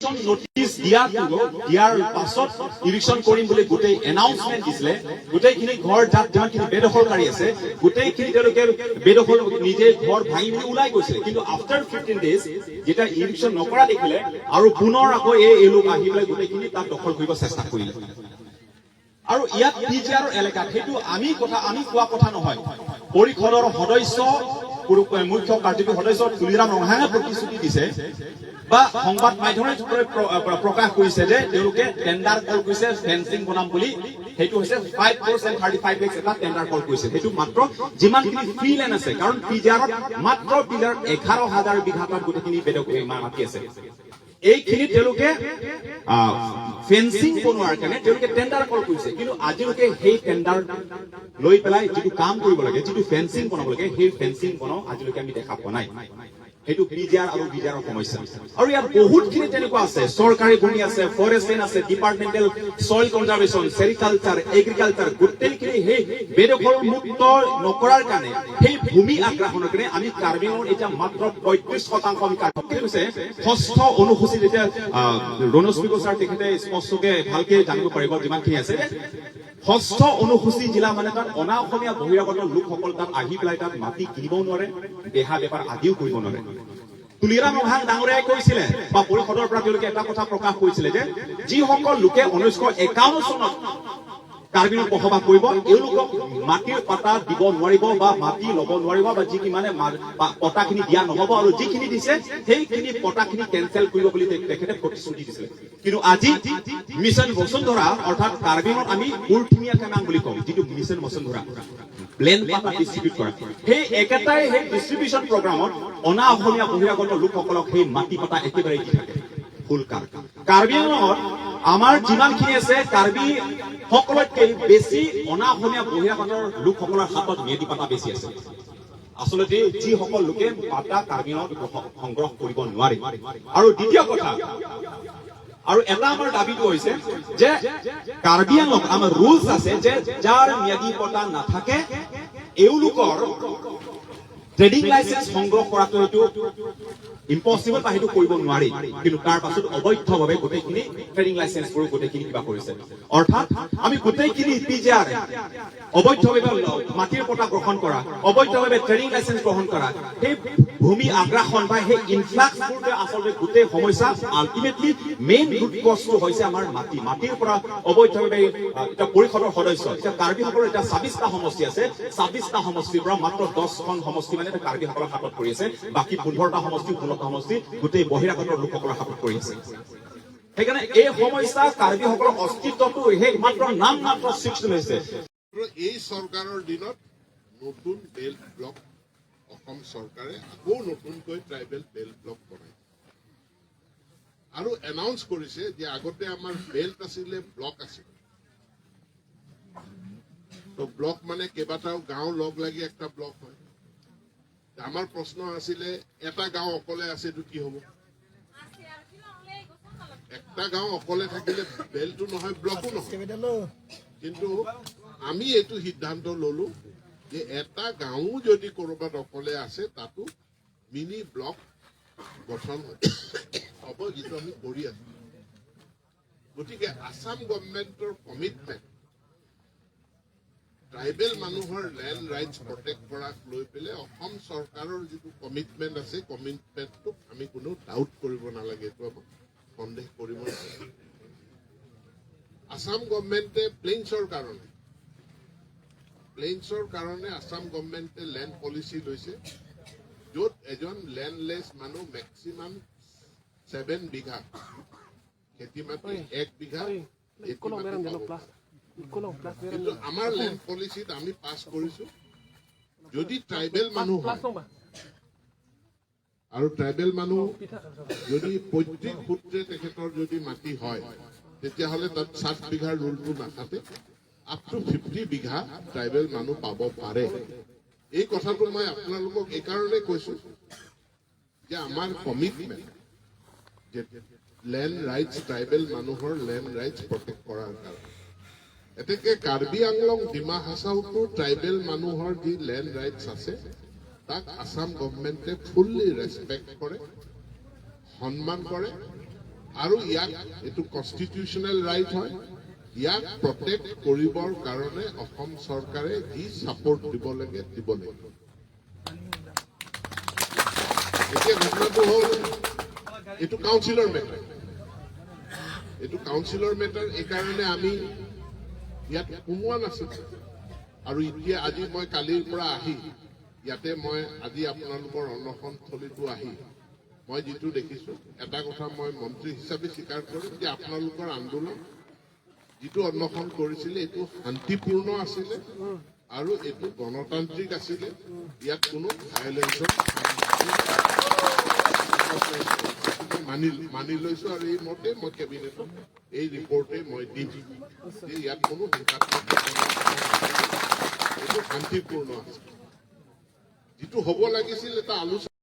Notice দিয়াৰ পাছত ইভিকশ্যন কৰিম বুলি গোটেই এনাউন্সমেণ্ট দিছিলে। গোটেইখিনি ঘৰ, যাত যিমানখিনি বেদখলকাৰী আছে, গোটেইখিনি তেওঁলোকে বেদখল নিজে ঘৰ ভাঙি মেলি ওলাই গৈছিলে। কিন্তু আফটাৰ 15 ডেজ যেতিয়া ইভিকশ্যন নকৰা দেখিলে আৰু পুনৰ আকৌ এওঁলোক আহি পেলাই গোটেইখিনি তাত দখল কৰিব চেষ্টা কৰিলে। আৰু ইয়াত পি জি আৰৰ এলেকাত, সেইটো আমি কোৱা কথা নহয়, পৰিষদৰ সদস্য, মুখ্য কাৰ্যকৰী সদস্য তুলিৰাম ৰংহাঙে প্ৰতিশ্ৰুতি দিছে বা সংবাদ মাধ্যমে প্ৰকাশ কৰিছে যে তেওঁলোকে টেণ্ডাৰ কল কৰিছে ফেন্সিং বনাম বুলি। সেইটো হৈছে 5 crores and 35 lakhs এটা টেণ্ডাৰ কল কৰিছে। সেইটো মাত্ৰ যিমানখিনি ফ্ৰী লেণ্ড আছে, কাৰণ পি জি আৰত মাত্ৰ পি জি আৰত 11,000 বিঘা তাত গোটেইখিনি বেদক মাটি আছে। এইখিনি তেওঁলোকে ফেন্সিং বনোৱাৰ কাৰণে তেওঁলোকে টেণ্ডাৰ কল কৰিছে। কিন্তু আজিলৈকে সেই টেণ্ডাৰ লৈ পেলাই যিটো কাম কৰিব লাগে, যিটো ফেন্সিং বনাব লাগে, সেই ফেন্সিং বনাও আজিলৈকে আমি দেখা পোৱা নাই। সেইটো পি জি আৰ আৰু বি জি আৰৰ সমস্যা। আৰু ইয়াত বহুতখিনি তেনেকুৱা আছে। চৰকাৰী ভূমি আছে, ফৰেষ্ট লেণ্ড আছে, departmental, soil conservation, sericulture, agriculture, গোটেইখিনি সেই বেদখল মুক্ত নকৰাৰ কাৰণে, সেই ভূমি আগ্ৰাসনৰ কাৰণে আমি কাৰ্বি আংলঙত এতিয়া মাত্ৰ 35% আমি কাৰ্বি হৈছে। ষষ্ঠ অনুসূচীত এতিয়া ৰণোজ পেগু ছাৰ, তেখেতে স্পষ্টকে ভালকে জানিব পাৰিব যিমানখিনি আছে যে ষষ্ঠ অনুসূচী জিলা মানে তাত অনা অসমীয়া বহিৰাগত লোকসকল তাত আহি পেলাই তাত মাটি কিনিবও নোৱাৰে, বেহা বেপাৰ আদিও কৰিব নোৱাৰে। তুলিৰাম ৰংহাং ডাঙৰীয়াই কৈছিলে বা পৰিষদৰ পৰা তেওঁলোকে এটা কথা প্ৰকাশ কৰিছিলে যে যিসকল লোকে 1951 চনত কাৰ্বিত বসবাস কৰিব, এওঁলোকক মাটিৰ পাতা দিব নোৱাৰিব বা মাটি ল'ব নোৱাৰিব বা যি মানে পটাখিনি দিয়া নহ'ব আৰু যিখিনি দিছে সেইখিনি পটাখিনি কেনচেল কৰিব বুলি তেখেতে প্ৰতিশ্ৰুতি দিছিলে। কিন্তু আজি মিছন বসুন্ধৰা, অৰ্থাৎ কাৰ্বিঙত আমি পুৰথিমীয়া কেমাং বুলি কওঁ, যিটো মিছন বসুন্ধৰা লেণ্ড পাতা ডিষ্ট্ৰিবিউট কৰা, সেই একেটাই সেই ডিষ্ট্ৰিবিউচন প্ৰগ্ৰামত অনা অসমীয়া বহিৰাগত লোকসকলক সেই মাটি পাতা একেবাৰে দি থাকে ফুল। কাৰ্বি আংলঙত আমাৰ যিমানখিনি আছে, কাৰ্বি সকলতকৈ বেছি অনা অসমীয়া বহিৰাগতৰ লোকসকলৰ হাতত ম্যাদী পাতা বেছি আছে। আচলতে যিসকল লোকে পাতা কাৰ্বি আংলঙত সংগ্ৰহ কৰিব নোৱাৰে। আৰু দ্বিতীয় কথা, আৰু এটা আমাৰ দাবীটো হৈছে যে কাৰ্বি আংলং আমাৰ ৰুলছ আছে যে যাৰ ম্যাদী পটা নাথাকে, এওঁলোকৰ ট্ৰেডিং লাইচেন্স সংগ্ৰহ কৰাটো এইটো ইম্পচিবল বা সেইটো কৰিব নোৱাৰি। কিন্তু তাৰ পাছত অবৈধভাৱে গোটেইখিনি ট্ৰেডিং লাইচেন্সবোৰ গোটেইখিনি কিবা কৰিছে। অৰ্থাৎ আমি গোটেইখিনি পি জি আৰ অবৈধভাৱে মাটিৰ পটা গ্ৰহণ কৰা, অবৈধভাৱে ট্ৰেডিং লাইচেন্স গ্ৰহণ কৰা, সেই ভূমি আগ্ৰাসন বা সেই ইনফ্লাক্সবোৰ আচলতে গোটেই সমস্যা আল্টিমেটলি মেইন ৰুট কজটো হৈছে আমাৰ মাটি। মাটিৰ পৰা অবৈধভাৱে এতিয়া পৰিষদৰ সদস্য, এতিয়া কাৰ্বিসকলৰ এতিয়া 26টা সমষ্টি আছে। 26টা সমষ্টিৰ পৰা মাত্ৰ 10খন সমষ্টি মানে এতিয়া কাৰ্বিসকলৰ হাতত পৰি আছে। বাকী 15টা সমষ্টি, 16টা সমষ্টি গোটেই বহিৰাগতৰ লোকসকলৰ হাতত পৰি আছে। সেইকাৰণে এই সমস্যা কাৰ্বিসকলৰ অস্তিত্বটো সেই মাত্ৰ নাম মাত্ৰ সৃষ্টি হৈছে। আৰু এই চৰকাৰৰ দিনত নতুন বেল্ট ব্লক, অসম চৰকাৰে আকৌ নতুনকৈ ট্ৰাইবেল বেল্ট ব্লক বনাইছে আৰু এনাউন্স কৰিছে যে আগতে আমাৰ বেল্ট আছিলে, ব্লক আছিলে। তো ব্লক মানে কেইবাটাও গাঁও লগ লাগি একটা ব্লক হয়। আমাৰ প্ৰশ্ন আছিলে, এটা গাঁও অকলে আছে, এইটো কি হ'ব? একটা গাঁও অকলে থাকিলে বেল্টো নহয়, ব্লকো নহয়। কিন্তু আমি এইটো সিদ্ধান্ত ললো যে এটা গাঁও যদি ক'ৰবাত অকলে আছে, তাতো মিনি ব্লক গঠন হ'ব, যিটো আমি কৰি আছো। গতিকে আছাম গভমেণ্টৰ কমিটমেণ্ট ট্ৰাইবেল মানুহৰ লেণ্ড ৰাইটছ প্ৰটেক্ট কৰাক লৈ পেলাই অসম চৰকাৰৰ যিটো কমিটমেণ্ট আছে, কমিটমেণ্টটোক আমি কোনো ডাউট কৰিব নালাগে, এইটো আমাক সন্দেহ কৰিব নালাগে। আছাম গভমেণ্টে প্লেইনছৰ কাৰণে আছাম গভমেণ্টে লেণ্ড পলিচি লৈছে, য'ত এজন লেণ্ডলেছ মানুহ মেক্সিমাম 7 বিঘা খেতি মাটি, 1 বিঘা খেতি মাটি পাব পাৰে। কিন্তু আমাৰ লেণ্ড পলিচিত আমি পাছ কৰিছো, যদি ট্ৰাইবেল মানুহ হয় আৰু ট্ৰাইবেল মানুহ যদি পৈতৃক সূত্ৰে তেখেতৰ যদি মাটি হয়, তেতিয়াহ'লে তাত 7 বিঘাৰ ৰুলটো নাথাকে, আপ টু 50 বিঘা ট্ৰাইবেল মানুহ পাব পাৰে। এই কথাটো মই আপোনালোকক এইকাৰণে কৈছো যে আমাৰ কমিটমেণ্ট যে লেণ্ড ৰাইটছ, ট্ৰাইবেল মানুহৰ লেণ্ড ৰাইটছ প্ৰটেক্ট কৰাৰ কাৰণে। এতেকে কাৰ্বি আংলং, ডিমা হাছাওতো ট্ৰাইবেল মানুহৰ যি লেণ্ড ৰাইটছ আছে, তাক আছাম গভমেণ্টে ফুল্লি ৰেচপেক্ট কৰে, সন্মান কৰে। আৰু ইয়াক এইটো কনষ্টিটিউচনেল ৰাইট হয়। ইয়াক প্ৰটেক্ট কৰিবৰ কাৰণে অসম চৰকাৰে যি ছাপৰ্ট দিব লাগে, দিব লাগিব। এতিয়া ঘটনাটো হ'ল, এইটো কাউন্সিলৰ মেটাৰ। এইটো কাউন্সিলৰ মেটাৰ, এইকাৰণে আমি ইয়াত সোমোৱা নাছিলো। আৰু এতিয়া আজি মই কালিৰ পৰা আহি ইয়াতে মই আজি আপোনালোকৰ অনশনথলীটো আহি মই যিটো দেখিছো, এটা কথা মই মন্ত্ৰী হিচাপে স্বীকাৰ কৰিম যে আপোনালোকৰ আন্দোলন যিটো অনশন কৰিছিলে, এইটো শান্তিপূৰ্ণ আছিলে আৰু এইটো গণতান্ত্ৰিক আছিলে। ইয়াত কোনো ভায়লেঞ্চৰ মই মানি লৈছো আৰু এই মতে মই কেবিনেটত এই ৰিপৰ্টে মই দিম যে ইয়াত কোনো হিংসাত্মক ঘটনা হোৱা নাছিল। এইটো শান্তিপূৰ্ণ আছিল, যিটো হ'ব লাগিছিল এটা আলোচনা।